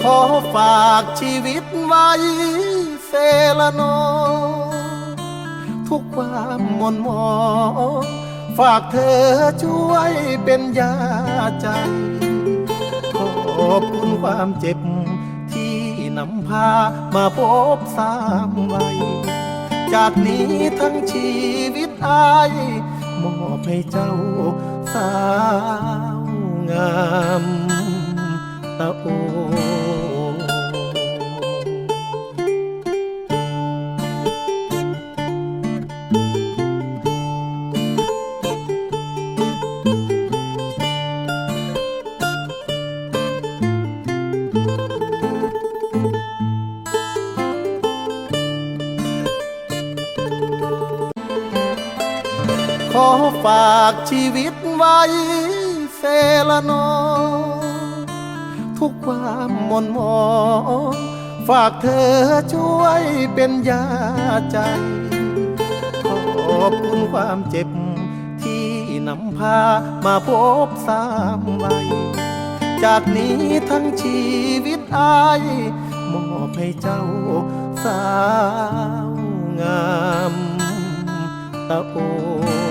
ຂໍຝາກຊີວິດໄວ້ເສລະໜໍ ທຸກຄວາມໝ່ນໝອງ ຝາກເທີຊ່ວຍເປັນຢາໃຈ ຂອບຄຸນຄວາມເຈັບ ທີ່ນຳພາມາພົບຊ້ຳໄວ ຈາກນີ້ທັງຊີວິດອ້າຍ ມອບໃຫ້ເຈົ້າສາວງາມຕາໂອ. ຂໍຝາກຊີວິດໄວ້ເສລະໜໍ ທຸກຄວາມໝ່ນໝອງ ຝາກເທີຊ່ວຍເປັນຢາໃຈ ຂອບຄຸນຄວາມເຈັບ ທີ່ນຳພາມາພົບຊ້ຳໄວ ຈາກນີ້ທັງຊີວິດອ້າຍ ມອບໃຫ້ເຈົ້າສາວງາມຕາໂອ.